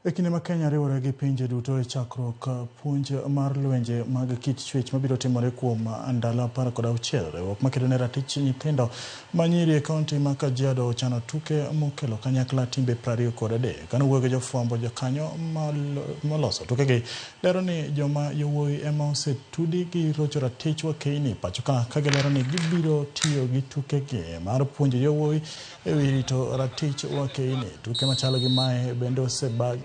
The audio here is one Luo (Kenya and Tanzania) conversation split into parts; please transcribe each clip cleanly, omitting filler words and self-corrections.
E kinde ma Kenya riwore gi pinje duto e chakruok puonj mar lwenje mag kit chwech mabiro timore kuom ndalo 16, riwruok makedo ne ratich nyithindo manyiri e kaunti ma Kajiado ochano tuke mokelo kanyakla timbe 23. Kane owuoyo gi jofwambo, jokanyo moloso tukegi lero ni joma yowuoyi ema osetudi gi rocho ratich wakeini pacho ka, ka gilero ni gibiro tiyo gi tukegi mar puonjo yowuoyi e wi rito ratich wakeini. Tuke machalo gi mae bende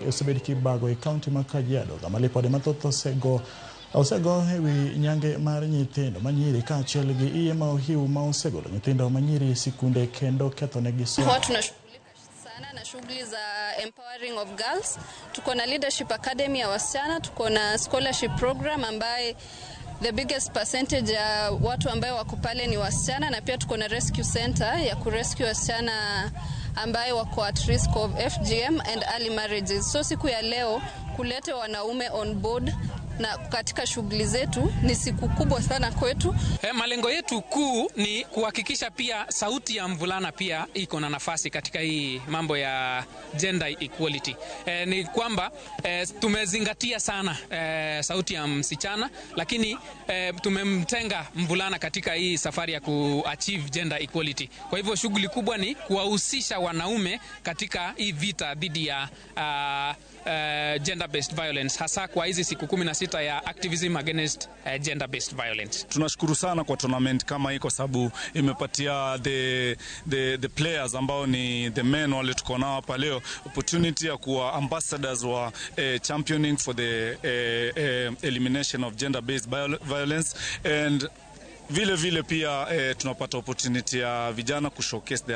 osebed kibago e kaunti ma Kajiado, kama lipode mathoth osego e wi nyange mar nyithindo manyiri kaachiel gi iye ma ohiu ma osegolo nyithindo manyiri e sikunde kendo kethonegi somo. Huwa tunashughulika sana na shughuli za empowering of girls. Tuko na leadership academy ya wasichana, tuko na scholarship program ambaye the biggest percentage ya watu ambayo wako pale ni wasichana, na pia tuko na rescue center ya kurescue wasichana ambaye wako at risk of FGM and early marriages. So siku ya leo kulete wanaume on board na katika shughuli zetu ni siku kubwa sana kwetu. Malengo yetu kuu ni kuhakikisha pia sauti ya mvulana pia iko na nafasi katika hii mambo ya gender equality. Ni kwamba tumezingatia sana sauti ya msichana, lakini tumemtenga mvulana katika hii safari ya kuachieve gender equality. Kwa hivyo shughuli kubwa ni kuwahusisha wanaume katika hii vita dhidi ya gender based violence, hasa kwa hizi siku 16 ya activism against gender based violence. Tunashukuru sana kwa tournament kama hii kwa sababu imepatia the players ambao ni the men wale tuko nao hapa leo opportunity ya kuwa ambassadors wa championing for the elimination of gender based violence, and vile vile pia tunapata opportunity ya vijana kushowcase their